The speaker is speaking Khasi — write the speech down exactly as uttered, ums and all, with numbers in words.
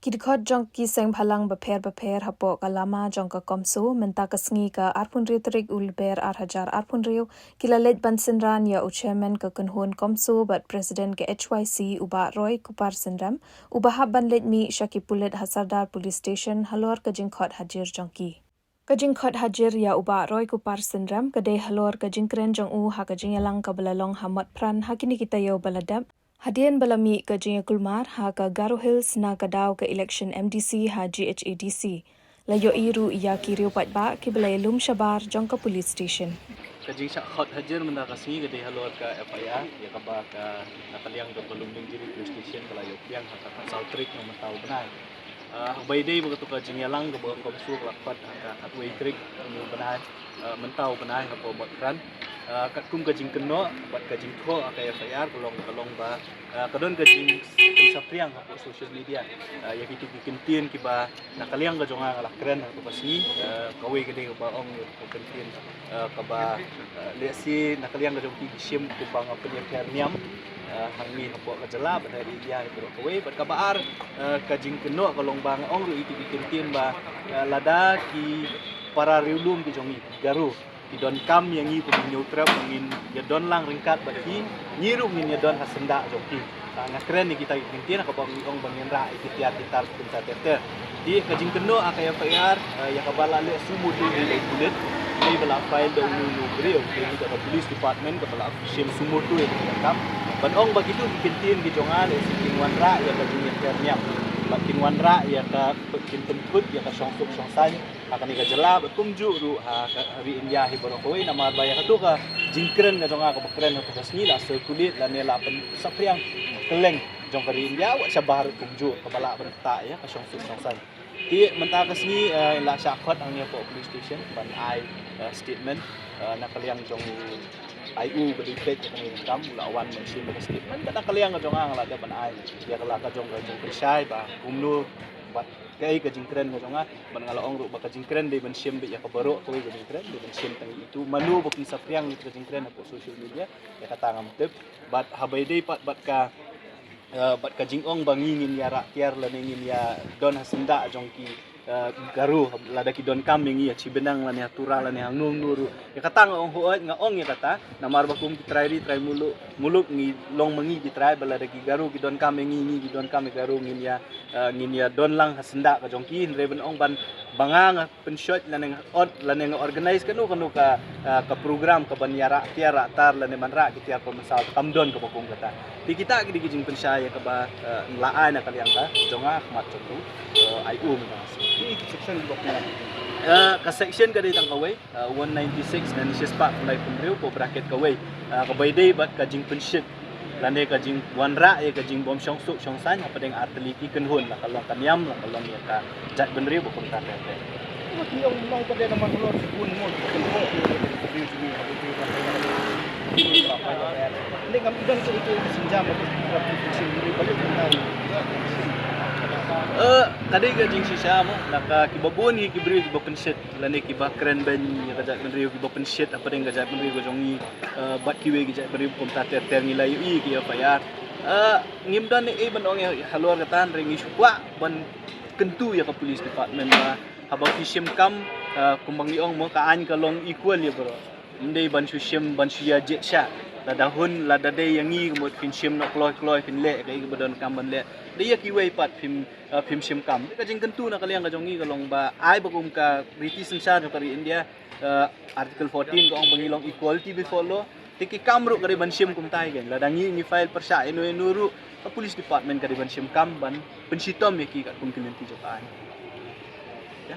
Ki dkhot jong ki seng bhalang bapher bapher hapoh ka lama jong ka CoMSO mynta ka sngi ka arphew hynriew tarik u Lber ar hajar arphew hynriew ki la leit ban synran ïa u chairman ka kynhun CoMSO bad president ka H Y C u Bah Roy Kupar Synrem, uba hap ban leit mih sha ki pulit ha Sardar Police Station halor ka jingkhot hajir jong ki. Ka jingkhot hajir ïa u Bah Roy Kupar Synrem ka dei halor ka jingkren jong u ha ka jingïalang kaba la long ha Motphran ha kine ki taïew ba la dep, hadien ba la mih ka jingïakulmar ha ka Garo Hills na ka daw ka election M D C ha G H A D C. La ïohi ruh ïa ki riew paidbah kiba la ïalum shabar jong ka police station. Ka jingshah khot hajir mynta ka sngi ka dei halor ka F I R ïa kaba ka, na ka liang jong ka Lumdiengjri Police Station ka la ïoh pdiang ha ka khatsaw tarik mynta u bnai. Ah, haba ïadei bad kato ka jingïalang kaba ka CoMSO ka la khot ha ka khatwei tarik u bnai, ah, mynta u bnai hapoh Motphran. Ah, katkum ka jingkynnoh bad ka jingthoh ha ka F I R ka long, ka long ba, ah, ka don ka jingpynsaphriang hapoh social media, ah, ïa kito ki kyntien kiba na ka liang ka jong nga nga la kren ha kato ka sngi, ah, kawei ka dei kaba ong ïa ka kyntien, ah, kaba, ah, lehse na ka liang ka jong ki ki shim kumba nga pynïapher niam, ah, hangne hapoh ka jylla bad ha India hi baroh kawei. Bad kaba ar, ah, ka jingkynnoh ka long ba nga ong ruh ïa kito ki kyntien ba, ah, lada ki para riewlum ki jong ngi ki Garo ki donkam ïa ngi kum ki hynñiew trep, ngin ïa don lang ryngkat bad ki, ngi ruh ngin ïa don ha syndah jong ki. Ah, nga kren ïa kita ki kyntien kaba ngi ong ba ngin rah ïa ki tiar ki tar kumta ter ter. Te ka jingkynnoh ha ka F I R, ah, ïa kaba la leh suo motu ïa u pulit, ïa ba la file da uno uno u briew, ïa ka police department kaba la shim suo motu ïa ka kam. Ban ong ba kito ki kyntien ki jong nga lehse kin wanrah ïa ka jingïapher niam, bad kin wanrah ïa ka, kin pynthut ïa ka shongsuk shongsaiñ ha kane ka jylla bad kumjuh ruh ha ka ri India hi baroh kawei, namar ba ïa kato ka jingkren ka jong nga kaba kren ha kato ka sngi la circulate lane la pynsaphriang kylleng jong ka ri India, wat shabar ruh kumjuh kaba lah ban ktah ïa ka shongsuk shongsaiñ. Te mynta ka sngi, eh, la shah khot hangne hapoh police station ban ai, eh, statement, eh, na ka liang jong u I O ba dei peit ïa kane ka kam, u la wan ban shim ka statement, bad na ka liang ka jong nga nga la dep ban ai ïa ka la ka jong ka jingpynshai ba kumno bad kaei ka jingkren ka jong nga. Bad nga la ong ruh ba ka jingkren dei ban shim beit ïa ka baroh kawei ka jingkren, dei ban shim tang ïa itu. Mano ba pynsaphriang ïa ka jingkren hapoh social media, ïa kata ngam tip. Bad haba ïadei pat bad ka, eh, bad ka jingong ba ngi ngin ïa rah tiar lane ngin ïa don ha syndah jong ki, eh, Garo, lada ki donkam ïa ngi ha Shibnang lane ha Tura lane hangno hangno ruh. Ïa kata nga ong hooid, nga ong ïa kata namar ba kum ki trai ri trai muluk, muluk ngi long ma ngi ki trai, ba lada ki Garo ki donkam ïa ngi, ngi ki donkam ïa Garo, ngin ïa, eh, ngin ïa don lang ha syndah ka jong ki. Hynrei ban ong ban ba nga nga pynshoi lane nga ot lane nga organise kano kano ka, ah, ka program ka ban ïa rah tiar rah tar lane ban rah ki tiar pynmynsaw, kam don kaba kum kata. Te kita ki dei ki jingpynshai ïa kaba, ah, la ai na ka liang ka jong nga ha khmat jong u, ah, I O mynta. Ki section ba pynlong. Ah, ka section ka dei tang kawei, ah, one ninety-six, ninety-six part, pynlai pynriew, ko bracket kawei. Ah, kaba ïadei bad ka jingpynshit lane ka jingwanrah ïa ka jingbym shongsuk shongsaiñ hapdeng artylli ki kynhun, la ka long ka niam, la ka long ïa ka jaitbynriew ba kumta ter ter. Ki ong nong pat de namar ka long sibun mo, ka kynhun mo, ka kynhun mo, ka kynhun mo. Ni ngam don tu itu sinjam ba tu. Eh, ka dei ka jingshisha mo, la ka kiba bun hi ki briew kiba pynshit lane kiba kren beiñ ïa ka jaitbynriew, kiba pynshit hapdeng ka jaitbynriew ka jong ngi. Eh, bad kiwei ki jaitbynriew kumta ter ter ngi la ïohi ki F I R. Eh, ngim don ei ei ban ong ïa halor kata, hynrei ngi shu kwah ban kyntu ïa ka police department ba haba phi shim kam, eh, kumba ngi ong mo, ka aiñ ka long equal ïa baroh. Ym dei ban shu shim ban shu ïa jied sha. Lada hun, lada dei ïa ngi ka mut phin shim noh kloi kloi, phin leh kaei kaba donkam ban leh. Dei ïa kiwei pat phim, eh, phim shim kam. Ka jingkyntu na ka liang ka jong ngi ka long ba ai ba kum ka riti synshar jong ka ri India, eh, Article fourteen ka ong ba ngi long equality before law. Te ki kam ruh ka dei ban shim kumta hi kan. Lada ngi ngi file pyrshah ïano ïano ruh, ka police department ka dei ban shim kam ban pynshitom ïa ki katkum ki lynti jong ka aiñ. Ya.